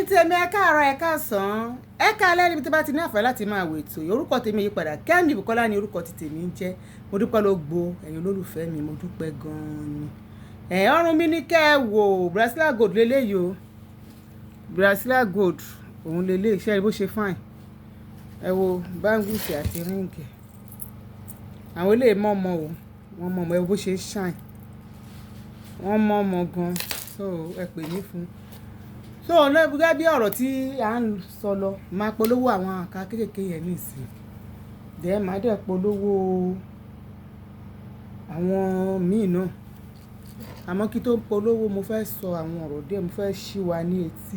Ẹ̀yin tèmi, ẹ káàárọ̀, ẹ káàsán, ẹ káalẹ́ níbi tí bá ti ní àǹfààní láti máa wò ètò yìí. Orúkọ tèmi yí padà, Kẹ́mi Bùkọ́lá ní orúkọ tí tèmi ń jẹ́. Mo dúpẹ́ ló gbo ẹ̀yin olólùfẹ́ mi, mo dúpẹ́ gan-an ni. Ẹ̀ ọrùn mi ní kẹ́ ẹ wò, Brazilian gold leléyìí o. Brazilian gold òun leléyìí, ṣé bó ṣe fine. Ẹ wo bangles àti ring. Àwọn eléyìí mọ́ o, wọ́n mọ́ mọ́, ẹ wo bó ṣe shine. Wọ́n mọ́ mọ́ gan, so ẹ pè mí fún. So gẹ́gẹ́ bí ọ̀rọ̀ tí à ń sọ lọ, máa polówó àwọn àká kéékèèké yẹn nísìnyí. Then màá dẹ̀ polówó àwọn míì náà. Àmọ́ kí tó polówó, mo fẹ́ sọ àwọn ọ̀rọ̀ díẹ̀, mo fẹ́ ṣí wa ní etí.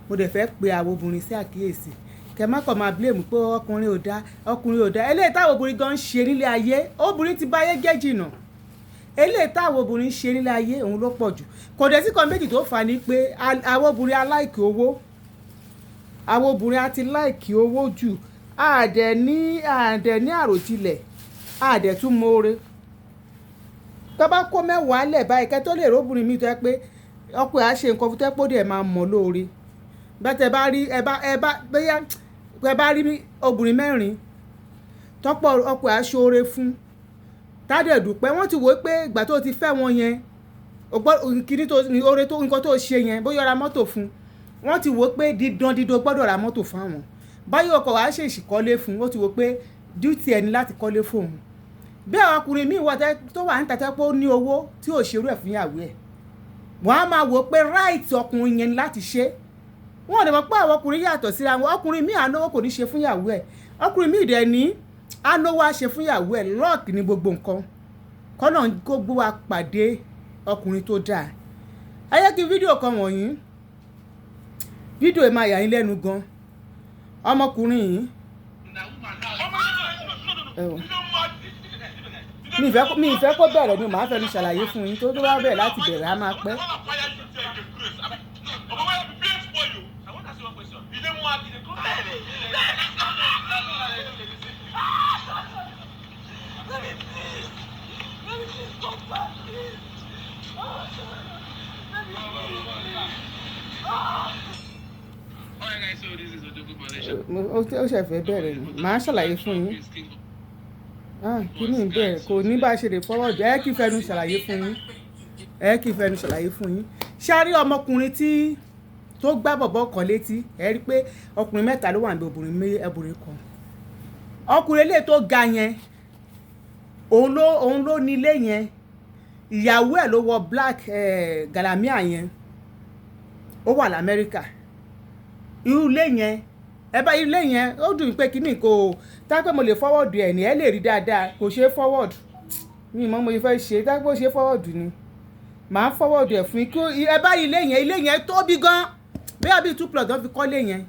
Mo dẹ̀ fẹ́ pe àwọn obìnrin sí àkíyèsí. Kẹ má kàn máa blame pé ọkùnrin ò dá, ọkùnrin ò dá. Eléyìí táwọn obìnrin gan ń ṣe nílé ayé, obìnrin ti bá ayé jẹ́ jìnnà. Eléyìí táwọn obìnrin ń ṣe nílé ayé, òun ló pọ̀ jù. Kò dẹ̀ sí kan méjì tó fà á ní pé àwọn obìnrin á like owó. Àwọn obìnrin á ti like owó jù. A dẹ̀ ní àròjinlẹ̀, a dẹ̀ tún mọ oore. Tó bá kó mẹ́wàá lẹ̀ báyìí, kẹ́ tó lè rí obìnrin mí tó jẹ́ pé ọkọ ẹ̀ á ṣe nǹkan fún tó jẹ́ pé ó dẹ̀ máa mọ̀ lóore. Bí tẹ bá rí, ẹ bá, bóyá ẹ bá rí obìnrin mẹ́rin tọ́pọ̀ ọkọ ẹ̀ á ṣe oore fún, tá dẹ̀ dúpẹ́. Wọ́n ti wò ó pé ìgbà tó ti fẹ́ wọn yẹn, o gbọ́ kíní tó, oore tó, nǹkan tó ṣe yẹn, bóyá ó ra mọ́tò fún, wọ́n ti wò ó pé dídán dídán gbọ́dọ̀ ra mọ́tò fún àwọn. Báyìí ọkọ wa ṣèṣì kọ́lé fún, ó ti wò ó pé duty ẹni láti kọ́lé fún òun. Bí àwọn ọkùnrin míì wà tó wà níta tó jẹ́ pé ó ní owó tí ò ṣe irú ẹ̀ fún ìyàwó ẹ̀. Wọ́n á máa wò ó pé right ọkùnrin yẹn ni láti ṣe. Wọ́n ò dẹ̀ mọ̀ pé àwọn ọkùnrin yàtọ̀ síra wọn. Ọkùnrin míì á lówó, kò ní ṣe fún ìyàwó ẹ̀. Ọkùnrin míì dẹ̀ ní á lówó, á ṣe fún ìyàwó ẹ̀. Luck ní gbogbo nǹkan. Kọ́lọ́run kó gbé wa pàdé ọkùnrin tó dáa. Ẹ jẹ́ kí fídíò kan wọ̀nyí. Fídíò yìí máa yà yín lẹ́nu gan. Ọmọkùnrin yìí, ẹ wò. Mi ì fẹ́ kó bẹ̀rẹ̀ ni màá fẹnu ṣàlàyé fún yín, tó bá bẹ̀rẹ̀ láti bẹ̀rẹ̀, á máa pẹ́. Ó ṣẹ̀ fẹ́ bẹ̀rẹ̀ ni, màá ṣàlàyé fún yín. Ah, kí ni bẹ́ẹ̀ kò ní bá ṣe lè forward. Ẹ kí n fẹnu ṣàlàyé fún yín. Ẹ kí n fẹnu ṣàlàyé fún yín. Ṣé a rí ọmọkùnrin tí tó gbá bọ̀bọ́ kan létí? Ẹ rí pé ọkùnrin mẹ́ta ló wà níbi, obìnrin méjì, obìnrin kan. Ọkùnrin eléyìí tó ga yẹn, òun ló ní ilé yẹn. Ìyàwó ẹ̀ ló wọ black galamia yẹn. Ó wà l'Amẹ́ríkà. Irú ilé yẹn, ẹ bá ilé yẹn, ó dùn mí pé kíní kò tá pé mo lè forward ẹ̀ ní, ẹ lè rí dáadáa, kò ṣe forward. Mi ò mọ̀ mo fẹ́ ṣe, tá pé ó ṣe forward ni. Màá forward ẹ̀ fún yín kí ẹ bá ilé yẹn, ilé yẹn tóbi gan. Bóyá bí two plot wọ́n fi kọ́ ilé yẹn.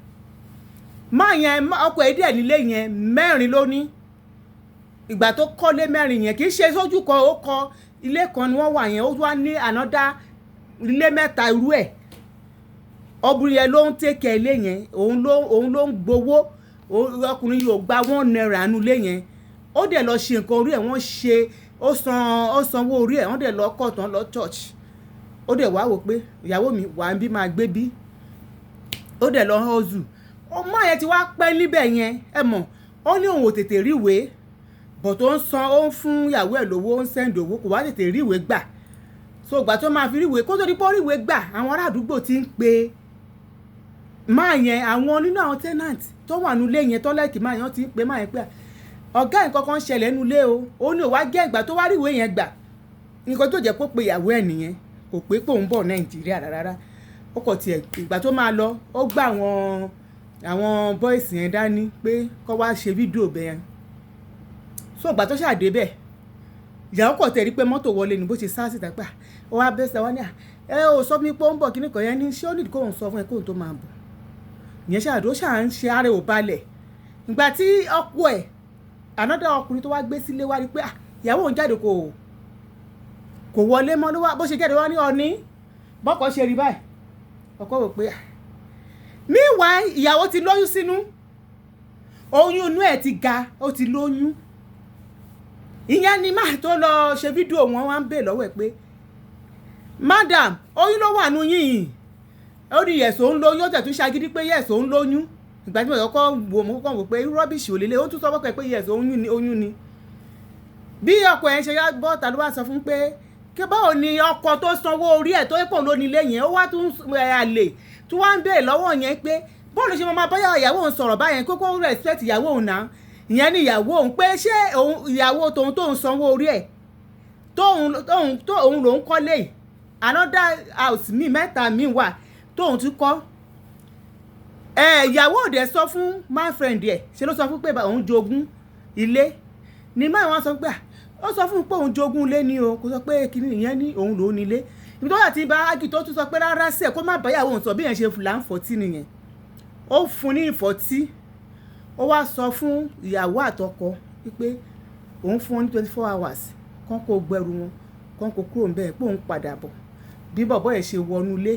Má yẹn, ọkọ ẹ̀ dẹ̀ nílé yẹn, mẹ́rin ló ní. Ìgbà tó kọ́lé mẹ́rin yẹn, kì í ṣe sójú kan, ó kọ́ ilé kan ni wọ́n wà yẹn, ó wá ní another ilé mẹ́ta irú ẹ̀. Obìnrin yẹn ló ń take care ilé yẹn, òun ló ń gbowó. Ọkùnrin yìí ò gba ₦1 nínú ilé yẹn. Ó dẹ̀ lọ ṣe nǹkan orí ẹ̀, wọ́n ṣe, ó sanwó orí ẹ̀, wọ́n dẹ̀ lọ kọ́ tán lọ church. Ó dẹ̀ wá wò pé ìyàwó mi wà ń bí, máa gbé bí. Ó dẹ̀ lọ hustle. Ọmọ yẹn ti wá pẹ́ níbẹ̀ yẹn, ẹ mọ̀, ó ní òun ò tètè rí ìwé, but ó ń san, ó ń fún ìyàwó ẹ̀ lówó, ó ń send owó, kò wá tètè rí ìwé gbà. So ìgbà tó máa fi rí ìwé, kó tó di pé ó rí ìwé gbà, àwọn ará àdúgbò ti ń pe máa yẹn, àwọn nínú àwọn tenant tó wà nínú ilé yẹn tó like máa yẹn, wọ́n ti ń pe máa yẹn pé ọ̀gá, nǹkan kan ṣẹlẹ̀ nínú ilé o. Ó ní ò wá jẹ́ ìgbà tó wá rí ìwé yẹn gbà. Nǹkan tó jẹ́ kó pe ìyàwó ẹ̀ nìyẹn, kò pé pé òun bọ̀ Nàìjíríà rárá. Ó kọ̀ tiẹ̀ ìgbà tó máa lọ, ó gbà àwọn boys yẹn dání pé kó wá ṣe fídíò bẹ́ẹ̀. So ìgbà tó ṣàdé bẹ́ẹ̀, ìyàwó kọ̀ tẹ̀ rí pé mọ́tò wọlé ni, bó ṣe sá síta pé ó wá bẹ́ sẹ́ wá ní à ẹ ò sọ fún mi pé ó ń bọ̀. Kíní kan yẹn ní ṣé ó nídìí kóun sọ fún ẹ kóun tó máa bọ̀? Ìyẹn ṣàdó ṣà ń ṣe, ara ò balẹ̀. Ìgbà tí ọkọ ẹ̀, another ọkùnrin tó wá gbé sílé, wá rí pé ìyàwó òun jáde, kò wọlé mọ́, ló wá bó ṣe jáde wá ní ọ̀ní bọ́kọ̀ ṣe rí báyìí. Ọkọ wò pé meanwhile ìyàwó ti lóyún sínú, oyún inú ẹ̀ ti ga, ó ti lóyún. Ìyẹn ni máa tó lọ ṣe fídíò, wọn wá ń bè lọ́wọ́ ẹ̀ pé, "Madam, oyún ló wà nù yín yìí." Ó ní yes, òun lóyún. Ó tẹ̀ tún ṣagídí pé yes, òun lóyún. Ìgbà tí mo kọ́kọ́ wò, mo kọ́kọ́ wò pé rubbish ò lélẹ̀. Ó tún sọ fọ́kọ ẹ̀ pé yes, oyún ni, oyún ni. Bí ọkọ ẹ̀ ṣe yá bọ́ta ló wá sọ fún pé kí báwo ni ọkọ tó sanwó orí ẹ̀ tó pọ̀ ló ní ilé yẹn, ó wá tún àlè tó wá ń béèrè lọ́wọ́ yẹn pé bọ́ọ̀lù ṣe máa báyà ìyàwó òun sọ̀rọ̀ báyẹn, kókó respect ìyàwó òun náà. Ìyẹn ní ìyàwó òun pé ṣé òun ìyàwó tòun tóun sanwó orí ẹ̀, tóun tó òun lòún kọ́lé yìí, another house mi mẹ́ta mi wà tóun tún kọ́ ẹ. Ìyàwó òde sọ fún man friend ẹ̀, ṣe ló sọ fún pé òun jogún ilé ní máa wọn sọ pé ó sọ fún un pé òun jogún ilé ni o, kò sọ pé kíní. Ìyẹn ní òun lòún nílé. Ibi tó wà tí bá ágì tó tún sọ pé rárá sí ẹ, kó má báyàwó òun sọ bí yẹn ṣe là ń fọ́tí nìyẹn. Ó fún ní ìfọ́tí. Ó wá sọ fún ìyàwó àtọkọ wípé òun fún wọn ní 24 hours kán kó gbẹrù wọn, kán kó kúrò níbẹ̀, pé òun padà bọ̀. Bí bọ̀bọ́ yẹn ṣe wọnú ilé,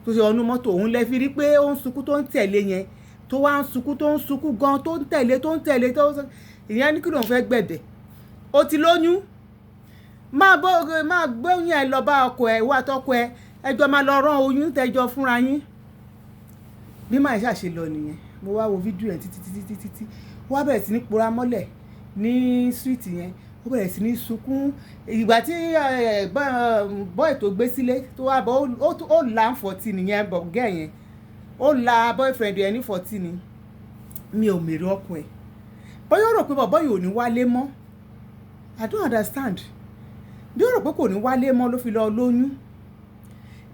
tó ṣe wọnú mọ́tò, òun lẹ fi rí pé ó ń sunkún, tó ń tẹ̀lé yẹn, tó wá ń sunkún, tó ń sunkún gan, tó ń tẹ̀lé, tó ń tẹ̀lé, tó ń ìyẹn ní kí lóun fẹ́ gbẹ̀bẹ̀. Ó ti lóyún, máa bọ́, máa gbé oyún ẹ lọ bá ọkọ ẹ, wá tọkọ ẹ, ẹjọ́ máa lọ rán oyún tẹjọ fúnra yín. Bí màá ṣàṣe lọ nìyẹn. Mo wá wo fídíò yẹn títí títí títí tí ó wá bẹ̀rẹ̀ sí ní pora mọ́lẹ̀ ní street yẹn. Ó bẹ̀rẹ̀ sí ní sunkún. Ìgbà tí boy tó gbé sílé tó wá bọ̀, ó là ń fọ̀tí nìyẹn. Bọ̀ gẹ́ yẹn, ó la boyfriend yẹn ní fọ̀tí ni. Mi ò mèrè ọkùn ẹ̀. Bóyá ó rò pé bọ̀bọ́ yìí ò ní wálé mọ́, I don't understand. Bí ó rò pé kò ní wálé mọ́ ló fi lọ lóyún.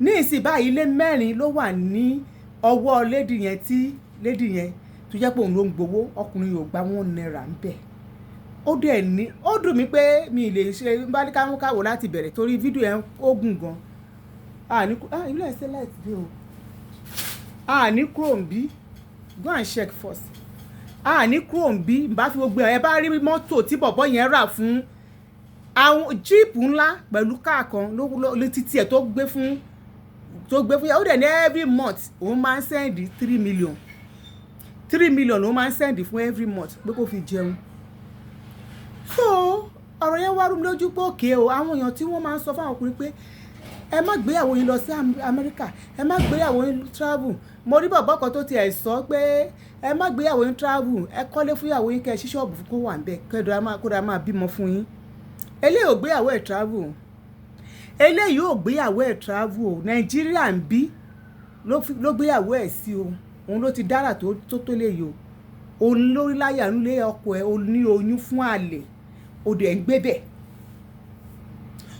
Ní ìsìn báyìí, ilé mẹ́rin ló wà ní ọwọ́ lady yẹn, tí lady yẹn tó jẹ́ pé òun ló ń gbowó. Ọkùnrin yóò gba ₦1 ń bẹ̀. Ó dẹ̀ ní ó dùn mí pé mi ì lè ṣe bá ní káwọn káwò láti bẹ̀rẹ̀, torí fídíò yẹn ó gùn gan. Àní ilé ẹsẹ̀ light dé o. Àní kúrò ń bí. Go and check first. Àní kúrò ń bí bá fi gbogbo ẹ̀ bá rí mọ́tò tí bọ̀bọ́ yẹn rà fún àwọn, jíìpù ńlá pẹ̀lú káà kan ló títí ẹ̀ tó gbé fún yà. Ó dẹ̀ ní every month òun máa ń send 3 million, 3 million ló máa ń send fún every month pé kó fi jẹun. So ọ̀rọ̀ yẹn wá rú mi lójú pé okay o, àwọn èèyàn tí wọ́n máa ń sọ fáwọn ọkùnrin pé ẹ má gbéyàwó yín lọ sí Amẹ́ríkà, ẹ má gbéyàwó yín travel. Mo rí bàbá kan tó tiẹ̀ sọ pé ẹ má gbéyàwó yín travel, ẹ kọ́lé fún ìyàwó yín, kẹ́ ẹ ṣí ṣọ́ọ̀bù fún kó wà ń bẹ̀, kó dáa máa bímọ fún yín. Eléyìí ò gbéyàwó ẹ̀ travel, eléyìí ò gbéyàwó ẹ̀ travel o. Nàìjíríà ń bí ló gbéyàwó ẹ̀ sí o. Òun ló ti dára tó tó tó lè yìí o. Òun lórí láyà nílé ọkọ ẹ̀. O ní oyún fún àlè, o dẹ̀ ń gbé bẹ̀.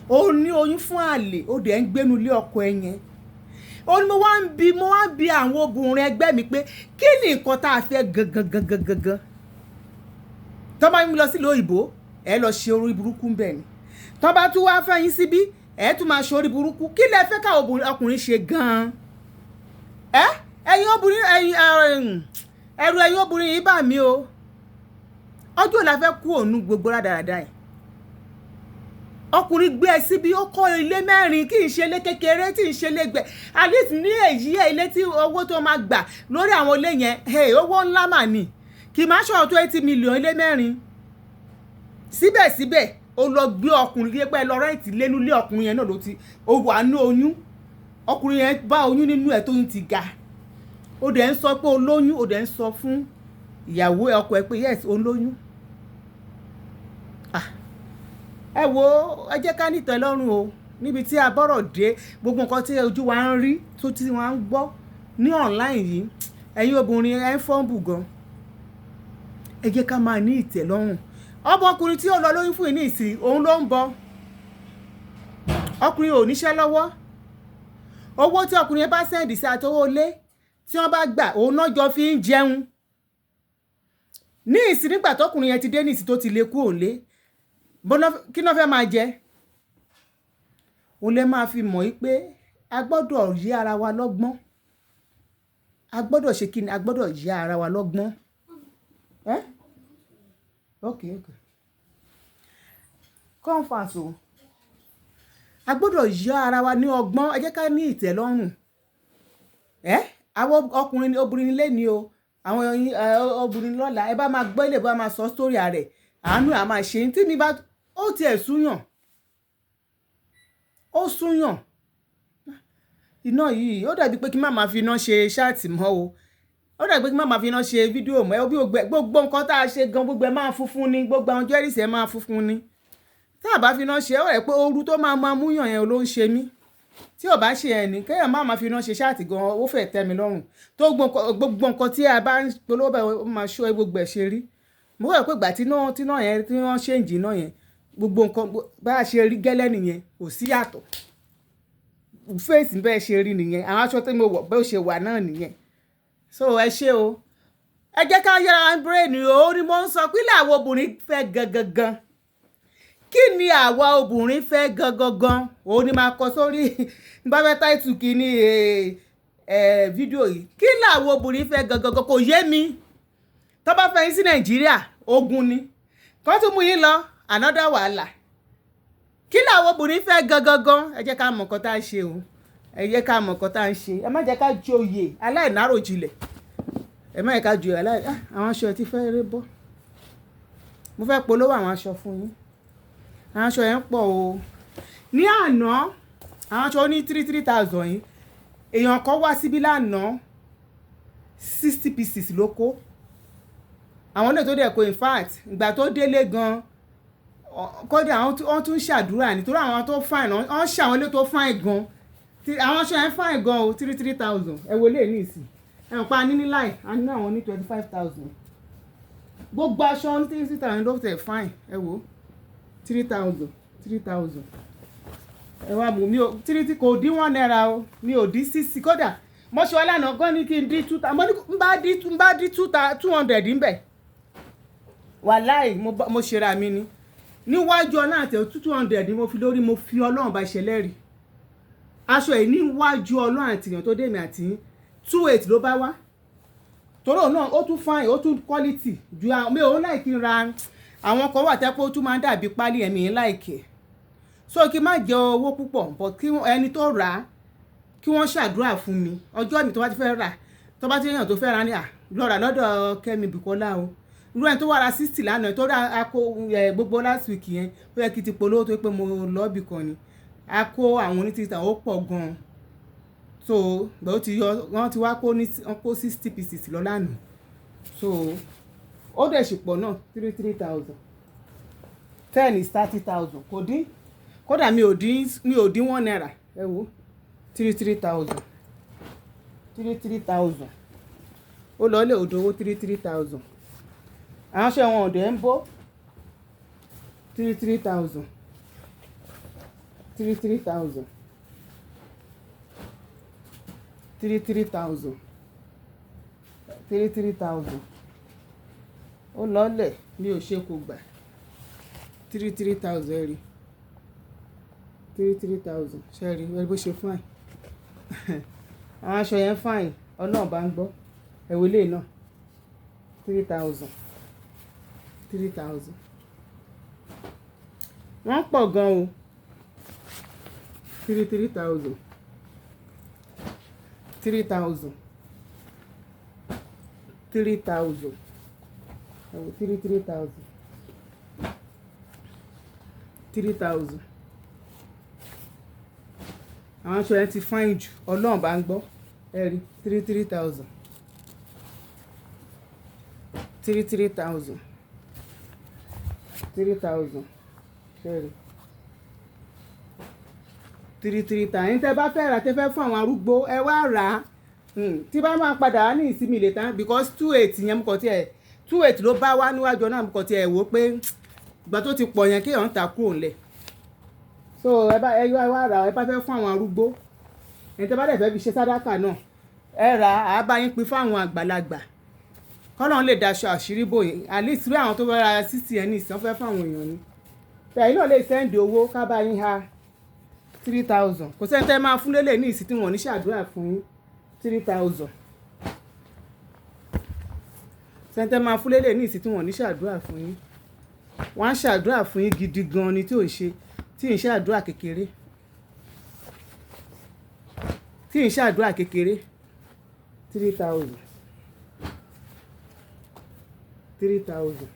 O ní oyún fún àlè, o dẹ̀ ń gbénu ilé ọkọ ẹ̀ yẹn. Ó ní mo wá ń bi àwọn obìnrin ẹgbẹ́ mi pé kí ni nǹkan tá a fẹ́ gangan gangan gangan? Tó bá ń lọ sílùú òyìnbó, ẹ lọ ṣe orí burúkú ń bẹ̀ ni. Tó bá tún wá fẹ́ yín síbí, ẹ tún máa ṣe orí burúkú. Kí lẹ fẹ́ káwọn ọkùnrin ṣe gan-an? Ẹ ẹ̀yin obìnrin, ẹ̀yin ẹ̀rù ẹ̀yin obìnrin yìí bà mí o. Ọjọ́ la fẹ́ kú òun gbogbo rádaràda ẹ̀. Ọkùnrin gbé ẹ síbi, ó kọ́ ilé mẹ́rin, kì í ṣe ilé kékeré, tí ì ṣe ilé gbẹ. At least ní èyí ẹ̀, ilé tí owó tó máa gbà lórí àwọn ilé yẹn, hey, owó ńlá mà ní, kì í má ṣọ̀rọ̀ 20 million, ilé mẹ́rin. Síbẹ̀síbẹ̀, ó lọ gbé ọkùnrin yẹn pé lọ rent lẹ́nu ilé ọkùnrin yẹn náà ló ti ó wà ní oyún. Ọkùnrin yẹn bá oyún nínú ẹ̀, tóyún ti ga. Ó dẹ̀ ń sọ pé ó lóyún, ó dẹ̀ ń sọ fún ìyàwó ọkọ ẹ pé yes, ó lóyún. Ah, ẹ wo, ẹ jẹ́ ká nìtẹ́ lọ́rùn o níbi tí a bọ́rọ̀ dé. Gbogbo nǹkan tí ojú wa ń rí, tó tí wọ́n ń gbọ́ ní online yìí, ẹ̀yin obìnrin, ẹ ń fọ́nbù gan. Ẹ jẹ́ ká máa ní ìtẹ́lọ́rùn. Ọmọkùnrin tí ó lọ lóyún fún yìí ní ìsìn, òun ló ń bọ. Ọkùnrin ò níṣẹ́ lọ́wọ́. Owó tí ọkùnrin yẹn bá send sí àtọwọ́ ilé tí wọ́n bá gbà, òun náà jọ fi ń jẹun ní ìsìn. Nígbà tọkùnrin yẹn ti dé ní ìsìn, tó ti lè kú òǹlé, kí náà fẹ́ máa jẹ? Òun lè máa fi mọ̀ yí pé a gbọ́dọ̀ yí ara wa lọ́gbọ́n. A gbọ́dọ̀ ṣe kí ni? A gbọ́dọ̀ yí ara wa lọ́gbọ́n. Eh? Okay. Come fast o. A gbọ́dọ̀ yí ara wa ní ọgbọ́n. Ẹ jẹ́ ká ní ìtẹ́lọ́rùn. Ẹ́ àwọn ọkùnrin, obìnrin lé ní o, àwọn obìnrin lọ́la. Ẹ bá máa gbọ́ ilé, bá máa sọ story rẹ̀, àánú à máa ṣe tí mi bá ó tiẹ̀ súyàn, ó súyàn. Iná yìí ó dàbí pé kí má máa fi iná ṣe chat mọ́ o. Ó dàbí pé kí má máa fi iná ṣe fídíò mọ́. Ẹ bí gbogbo nǹkan tá a ṣe gan, gbogbo ẹ máa funfun ni, gbogbo àwọn jewelries ẹ máa funfun ni. Tá a bá fi iná ṣe, ó rẹ̀ pé ooru tó máa máa múyàn yẹn ló ń ṣe mí. Tí ò bá ṣe ẹ ní, kéèyàn má máa fi iná ṣe chat gan, ó fẹ́ tẹ́ mi lọ́rùn. Tó gbogbo nǹkan tí a bá ń polówó bẹ́ẹ̀, ó máa ṣó ẹ gbogbo ẹ̀ ṣe rí. Mo rò pé ìgbà tí iná yẹn, tí wọ́n change iná yẹn, gbogbo nǹkan bá ṣe rí gẹ́lẹ́ nìyẹn, kò sí yàtọ̀. Face bẹ́ẹ̀ ṣe rí nìyẹn. Àwọn aṣọ tí mo wọ̀ bó ṣe wà náà nìyẹn. So ẹ ṣé o. Ẹ jẹ́ ká yára brain o. Ó ní mo ń sọ pé làwọn obìnrin fẹ́ gangan gan. Kí ni àwa obìnrin fẹ́ gangan gan? Òun ni máa kọ sórí bá fẹ́ title kí ní fídíò yìí. Kí làwọn obìnrin fẹ́ gangan gan? Kò yé mi. Tó bá fẹ́ yín sí Nàìjíríà, ogun ni. Kó tún mú yín lọ, another wàhálà. Kí làwọn obìnrin fẹ́ gangan gan? Ẹ jẹ́ ká mọ̀ nǹkan tá a ṣe o. Ẹ jẹ́ ká mọ̀ nǹkan tá a ń ṣe. Ẹ má jẹ́ ká joyè aláìnáròjinlẹ̀. Ẹ má jẹ́ ká joyè aláì. Ah, àwọn aṣọ ẹ ti fẹ́ ré bọ́. Mo fẹ́ polówó àwọn aṣọ fún yín. Àwọn aṣọ yẹn pọ̀ o. Ní àná, àwọn aṣọ ní three three thousand yìí, èèyàn kan wá síbí lánàá, 60 pieces ló kó. Àwọn ilé tó dẹ̀ kó, in fact, ìgbà tó délé gan, kódà wọ́n tún ṣàdúrà nítorí àwọn tó fine, wọ́n ṣe àwọn ilé tó fine gan. Àwọn aṣọ yẹn fine gan o, three three thousand. Ẹ wo lè ní ìsìn. Ẹ mọ̀ pé a ní ní láì, a ní àwọn ní 25,000. Gbogbo aṣọ ní three three thousand ló tẹ̀ fine. Ẹ wo 3,000, 3,000. Ẹ wá mú mi o, three tí kò dín ₦1 o, mi ò dín sixty kódà. Mo ṣe wá lánàá gan ní kí n dín two thousand, mo ní n bá dín 200 ńbẹ̀. Wàláì, mo ṣera mi ni. Níwájú Ọlọ́run àti 200 ni mo fi lórí, mo fi Ọlọ́run bá ṣẹlẹ́rìí. Aṣọ yìí níwájú Ọlọ́run àti èèyàn tó dé mi àti two eight ló bá wá. Torí òun náà ó tún fine, ó tún quality ju àwọn mi ò like kí n ra àwọn kan wà tẹ́ pé ó tún máa ń dàbí pálí, ẹ̀mí like ẹ̀. So kí n má jẹ owó púpọ̀, but kí ẹni tó rà á, kí wọ́n ṣàdúrà fún mi. Ọjọ́ mi tó bá ti fẹ́ rà, tó bá ti rí èèyàn tó fẹ́ rà ní à, lọ rà lọ́dọ̀ Kẹ́mi Bùkọ́lá o. Irú ẹni tó wá ra 60 lánàá, tó rà á kó ẹ gbogbo last week yẹn, ó yẹ kí n ti polówó tó pé mo lọ ibì kan ni. A kó àwọn oní 3,000, ó pọ̀ gan. So ìgbà ó ti yọ, wọ́n ti wá kó ní, wọ́n kó 60 pieces lọ lánàá. So ó dẹ̀ sì pọ̀ náà, three three thousand. 10 is 30,000. Kò dín. Kódà mi ò dín ₦1. Ẹ wo three three thousand. Three three thousand. Ó lọ lé odò owó three three thousand. Àwọn aṣọ wọn ò dẹ̀ ń bó. Three three thousand. Three three thousand. Three three thousand. Three three thousand. Ó lọlẹ̀, mi ò ṣe kò gbà. Three three thousand, ẹ rí. Three three thousand. Ṣé ẹ rí? Ẹ rí bó ṣe fine. Àwọn aṣọ yẹn fine. Ọlọ́run bá ń gbọ́. Ẹ wo eléyìí náà. 3,000. 3,000. Wọ́n pọ̀ gan o. Three three thousand. 3,000. 3,000. Ẹ wo three three thousand. 3,000. Àwọn aṣọ yẹn ti fine jù. Ọlọ́run bá ń gbọ́. Ẹ rí three three thousand. Three three thousand. 3,000. Ṣé ẹ rí? Three three thousand. Ẹ̀yin tí ẹ bá fẹ́ rà, tí ẹ fẹ́ fún àwọn arúgbó, ẹ wá rà á. Tí bá máa padà wá ní ìsinmi lè tán because two eight yẹn mo kàn tí ẹ two eight ló bá wá níwájú náà, mo kàn tí ẹ wò pé ìgbà tó ti pọ̀ yẹn kí èèyàn ta kúrò nílẹ̀. So ẹ bá ẹ wá rà, ẹ bá fẹ́ fún àwọn arúgbó. Ẹ̀yin tí ẹ bá dẹ̀ fẹ́ fi ṣe sàdákà náà, ẹ rà á, bá yín pín fún àwọn àgbàlagbà. Kọ́lọ́run lè daṣọ àṣírí bò yín. At least bí àwọn tó fẹ́ ra 60 yẹn ní ìsìn, wọ́n fẹ́ fún àwọn èèyàn ni. Ẹ̀yin náà lè send owó ká bá yín ha 3,000. Kò sí ẹni tí ẹ máa fún lélẹ̀ ní ìsìn tí wọ́n ò ní ṣàdúrà fún yín. 3,000. Ṣé ẹni tí ẹ máa fún lélẹ̀ ní ìsìn tí wọ́n ò ní ṣàdúrà fún yín. Wọ́n á ṣàdúrà fún yín gidi gan ni tí ò ń ṣe, tí ì ń ṣàdúrà kékeré. Tí ì ń ṣàdúrà kékeré. 3,000. 3,000.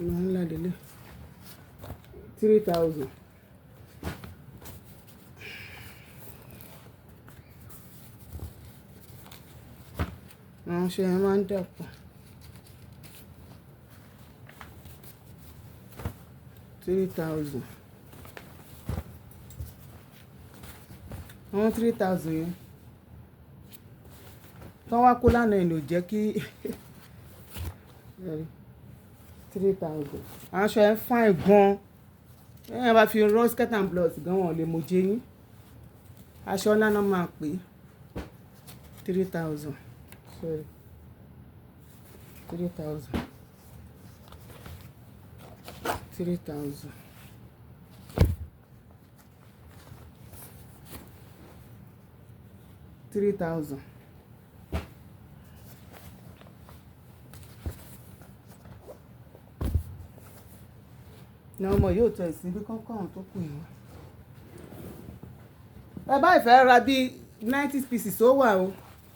Ìwọ̀n ńlá lélẹ̀. 3,000. Àwọn aṣọ yẹn máa ń dàpọ̀. 3,000. Àwọn 3,000 yẹn. Tán wá kó lánàá yẹn ò jẹ́ kí 3,000. Àwọn aṣọ yẹn fine gan. Ẹ bá fi rán skirt and blouse gan, wọn ò lè mọ jẹ yín. Aṣọ ńlá náà máa pè 3,000. Sorry. 3,000. 3,000. 3,000. Ní ọmọ yóò tẹ̀ sí bí kọ́kọ́ àwọn tó kù yìí wá. Ẹ bá ìfẹ́ ra bí 90 pieces ó wà o.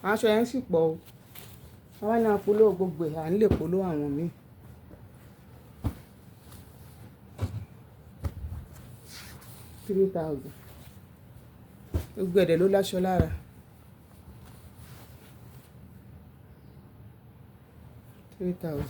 Àwọn aṣọ yẹn sì pọ̀ o. Wọ́n ní apolówó gbogbo ẹ̀, à ń lè polówó àwọn míì. 3,000. Gbogbo ẹ̀dẹ̀ ló láṣọ lára. 3,000.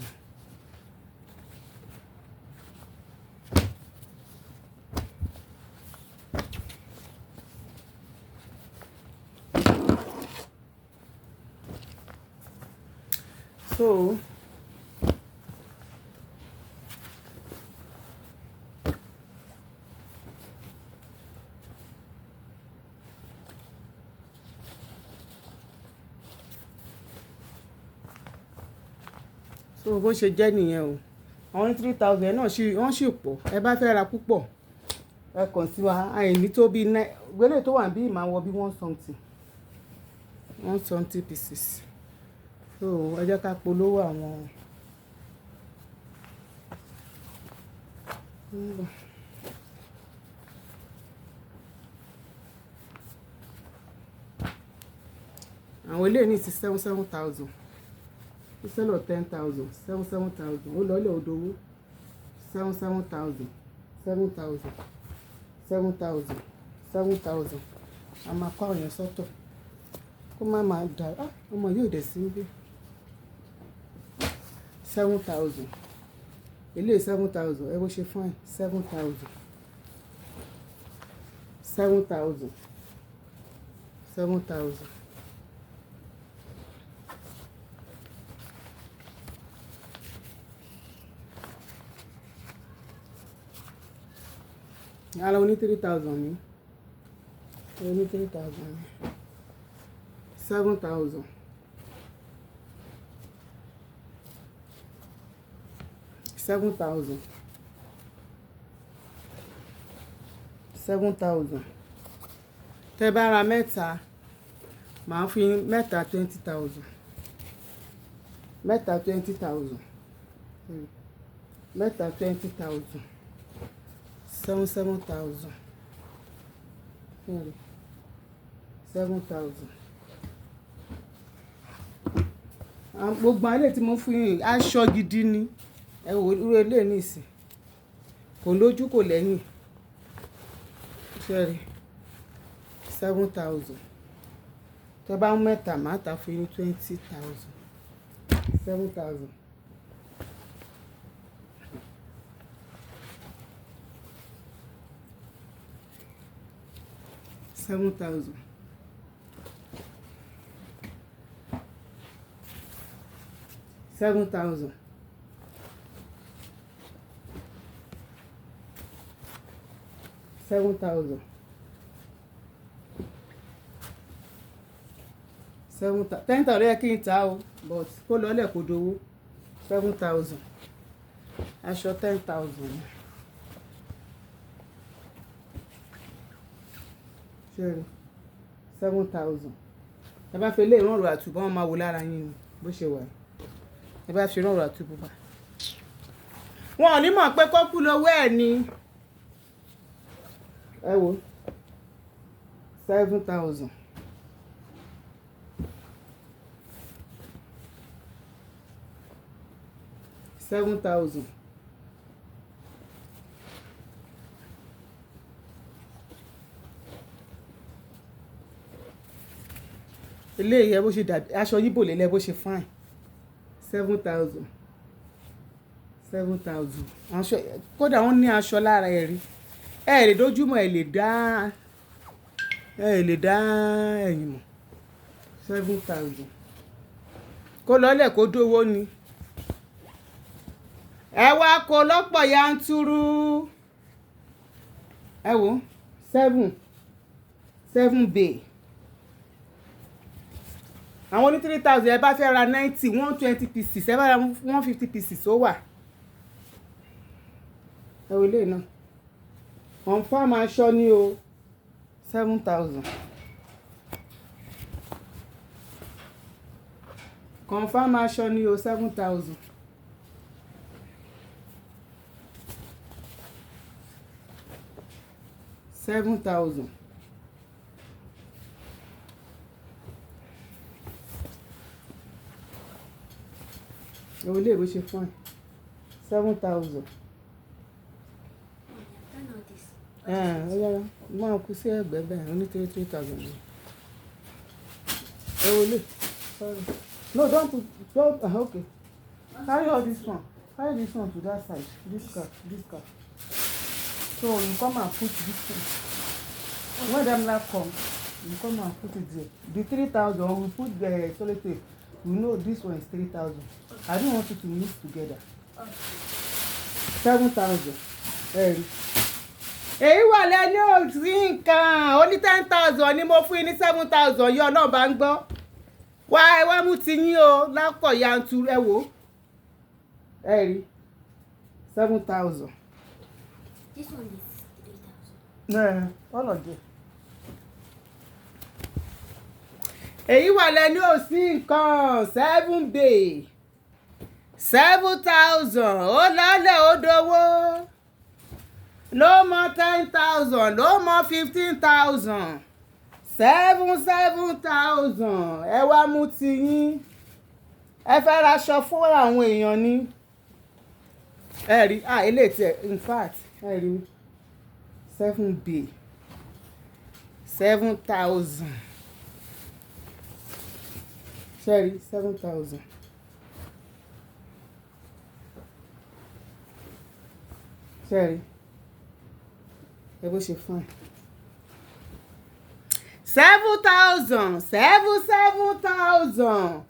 So bó ṣe jẹ́ nìyẹn o. Àwọn 3,000 náà wọ́n sì pọ̀. Ẹ bá fẹ́ ra púpọ̀, ẹ kàn sí wa. Àìní tó bí nine, gbélé tó wà níbí máa wọ bí one something, one something pieces. So ẹ jẹ́ ká polówó àwọn. Àwọn eléyìí ní sí 7,000. Instead of 10,000, 7,000. Ó lọ ilé odò owó. 7,000, 7,000, 7,000, 7,000. A máa kó àwọn yẹn sọ́tọ̀. Kó má máa dà. Ah, ọmọ yóò dẹ̀ sí níbí. 7,000. Eléyìí 7,000. Ẹ bó ṣe fine. 7,000. 7,000. 7,000. Ara oní 3,000 ni. Oní 3,000 ni. 7,000. 7,000. 7,000. Tẹ bá ra mẹ́ta, màá fún yín mẹ́ta 20,000. Mẹ́ta 20,000. Mẹ́ta 20,000. 7,000. 7,000. Gbogbo àwọn eléyìí tí mo fún yín, aṣọ gidi ni. Ẹ wo irú eléyìí nísìnyí. Kò lójú kò lẹ́yìn. Ṣé ẹ rí? 7,000. Tẹ bá mú mẹ́ta, màá ta fún yín 20,000. 7,000. 7,000. 7,000. 7,000. 10,000 ló yẹ kí n ta o, but kó lọlẹ̀ kó dowó. 7,000. Aṣọ 10,000. Ṣé ẹ rí? 7,000. Ẹ bá fi eléyìí rán ọ̀rọ̀ àtúbọ̀, wọ́n máa wo lára yín ni bó ṣe wà. Ẹ bá fi rán ọ̀rọ̀ àtúbọ̀ bá. Wọn ò ní mọ̀ pé kọ́kú lówó ẹ̀ ni. Ẹ wo. 7,000. 7,000. Eléyìí, ẹ bó ṣe dàbí aṣọ yíbò lélẹ̀, bó ṣe fine. 7,000, 7,000. Aṣọ kódà, wọ́n ní aṣọ lára. Ẹ̀ rí, ẹ lè dójúmọ̀, ẹ lè dá ẹ̀yìn mọ̀. 7,000, kó lọ́lẹ̀ kó dówó ni. Ẹ wá kó lọ́pọ̀ yanturu. Ẹ wò, seven seven bay. Àwọn ní 3,000, ẹ bá fẹ́ ra 90, 120 pieces, ẹ bá ra 150 pieces, ó wà. Ẹ wò eléyìí náà, confam aṣọ ni o, 7,000. Confam aṣọ ni o, 7,000. 7,000. Ẹ wo eléyìí bó ṣe fine, 7,000. I've done all this. Ẹ ó yára máa kú sí ẹgbẹ́ bẹ́ẹ̀, ó ní three three thousand ni. Ẹ wo eléyìí. Sorry, no, don't put, don't. Okay, carry all this one, carry this one to that side. This car, this car. So you come and put this one when dem now come. You come and put it there, the 3,000. We put the sellotape. We know this one is 3,000. I don't want you to mix together. Okay. 7,000. Ẹ rí, èyí wà lẹ́ni òsì nǹkan ó ní 10,000 ni mo fún yín ní 7,000 yìí. Ọlọ́run bá ń gbọ́. Wá, ẹ wá mú ti yín o lápọ̀ yanturu. Ẹ wò ó, ẹ rí, 7,000. This one is 3,000. All of them. Èyí wà lẹ́ni òsì nǹkan, seven bay, 7,000. Ó lálẹ́, ó dowó. No more 10,000, no more 15,000. Seven seven thousand. Ẹ wá mú tiyín. Ẹ fẹ́ raṣọ fún àwọn èèyàn ni. Ẹ rí, ah, eléyìí tiẹ̀, in fact, ẹ rí, seven bay, 7,000. Ṣé rí, 7,000. Ṣé rí ẹ bó ṣe fine? 7,000, seven seven thousand.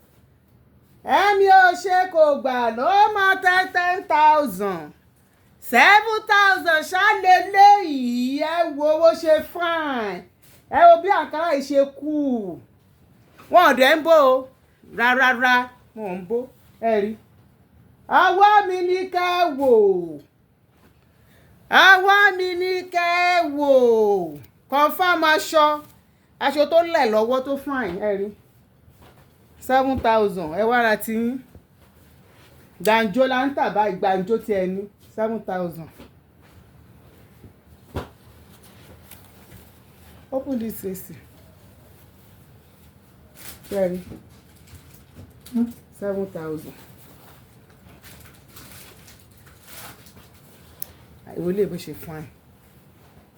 Ẹ̀mí ò ṣe kò gbà ló mọ ten ten thousand. 7,000 ṣálẹ̀ léyìí. Ẹ wo bó ṣe fine. Ẹ wo bí àǹkárá yìí ṣe kú. Wọn ò dẹ̀ ń bò ó rárá, wọn ò ń bò. Ẹ rí, ọwọ́ mi ní kẹ́ ẹ wò, ọwọ́ mi ní kẹ́ ẹ wò. Confam aṣọ, aṣọ tó lẹ̀ lọ́wọ́, tó fine. Ẹ rí, 7,000. Ẹ wá ra tiyín. Gbàǹjo la ń tà báyìí, gbàǹjo tí ẹ ní, 7,000. Open this AC. Ṣé rí, 7,000. Ìwé lè bó ṣe fine.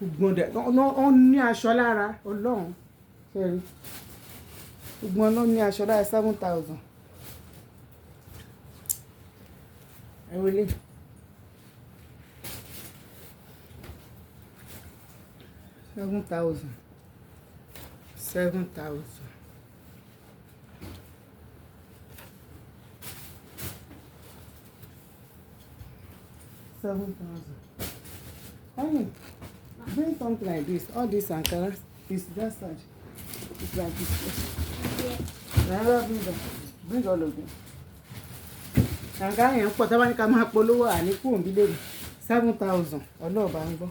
Gbogbo dẹ̀ wọ́n ní aṣọ lára. Ọlọ́run, ṣé rí, gbogbo wọn ní aṣọ lára. 7,000. Ẹ wọlé, 7,000, 7,000. 7,000. Honey, bring something like this. All this Ankara is that side. It's like this. Yeah. Rárá, bring them. Bring all of them. Ankara yẹn pọ̀. Tá bá ní ká máa polówó, àníkù òǹbí lèrè. 7,000. Ọlọ́ọ̀bá ń gbọ́.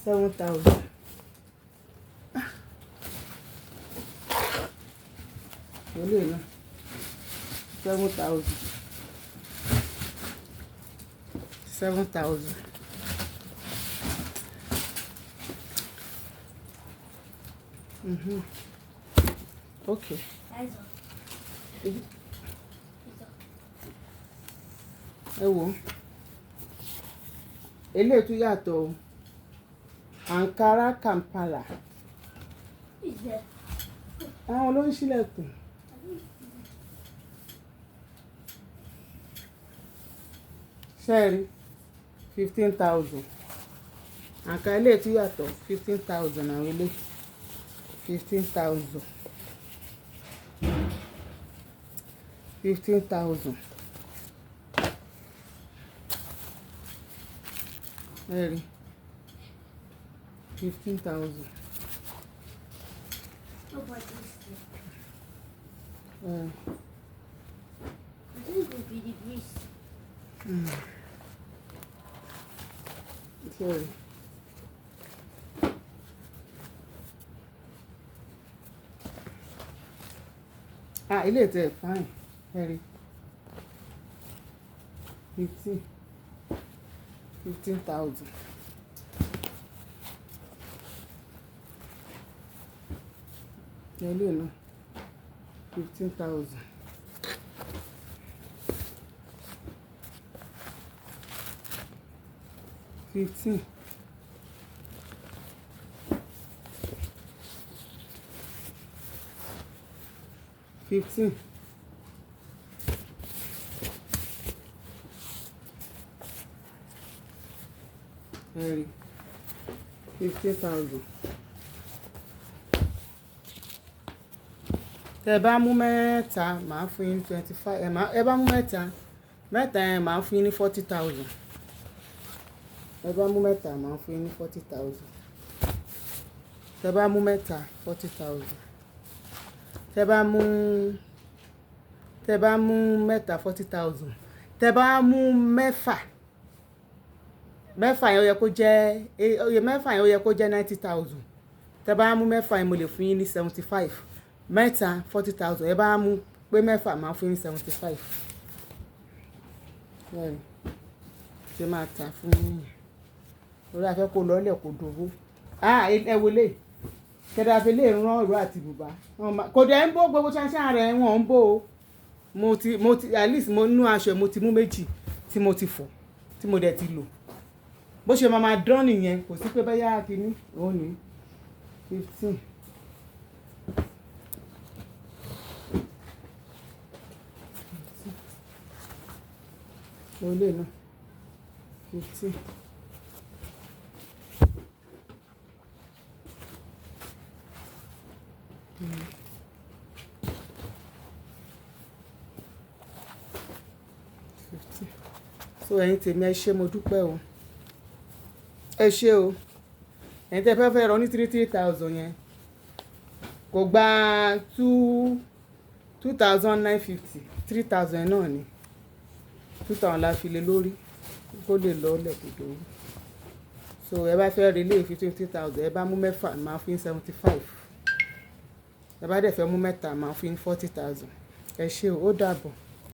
7,000. Olè náà. 7,000. 7,000. Okay. That's all. It's all. Ẹ wò ó, eléyìí tún yàtọ̀ o. Ankara Kampala. Is there? Àwọn ló ń ṣílẹ̀kùn. Ṣẹ́ẹ̀rí 15,000. Àǹkárá ilé tún yàtọ̀, 15,000 àwọn ilé, 15,000, 15,000. Ẹ̀rí 15,000. What about this one? I think it will be the grease. Sorry. Ah, ilé tẹ̀ fine. Ẹ̀rí 15, 15,000. Ilé náà 15,000. 15. 15. Ẹ̀rí 15,000. Tẹ bá mú mẹ́ta, màá fún yín 25. Ẹ bá mú mẹ́ta, mẹ́ta yẹn màá fún yín ní 40,000. Ẹ bá mú mẹ́ta, màá fún yín ní 40,000. Tẹ bá mú mẹ́ta, 40,000. Tẹ bá mú mẹ́ta, 40,000. Tẹ bá mú mẹ́fà, mẹ́fà yẹn ó yẹ kó jẹ́, mẹ́fà yẹn ó yẹ kó jẹ́ 90,000. Tẹ bá mú mẹ́fà yẹn, mo lè fún yín ní 75. Mẹ́ta 40,000. Ẹ bá mú pé mẹ́fà, màá fún yín ní 75. Bẹ́ẹ̀ni, ṣe máa tà fún yín nìyẹn. Torí a fẹ́ kó lọ́lẹ̀ kó dowó. Ah, ẹ wo lé. Kẹ́dà fi lè rán ìró àti bùbá. Kò dẹ̀ ń bó gbogbo ṣáṣá rẹ̀, wọ́n ń bó o. Mo ti, at least mo nú aṣọ, mo ti mú méjì tí mo ti fọ̀, tí mo dẹ̀ ti lò. Bó ṣe máa máa dán nìyẹn, kò sí pé bóyá kíní, òun ní 15. Olè náà 15. 15. So ẹ̀yin tèmi, ẹ ṣé, mo dúpẹ́ o. Ẹ ṣé o. Ẹ̀yin tí ẹ fẹ́ fẹ́ rọ ní three three thousand yẹn, kò gba two two thousand nine fifty, 3,000 náà ni. 2,000 la fi lé lórí kó lè lọ́lẹ̀ kó dowó. So ẹ bá fẹ́ rí ilé fifteen fifteen thousand, ẹ bá mú mẹ́fà, màá fún yín 75. Ẹ bá dẹ̀ fẹ́ mú mẹ́ta, màá fún yín 40,000. Ẹ ṣé o, ó dàbọ̀.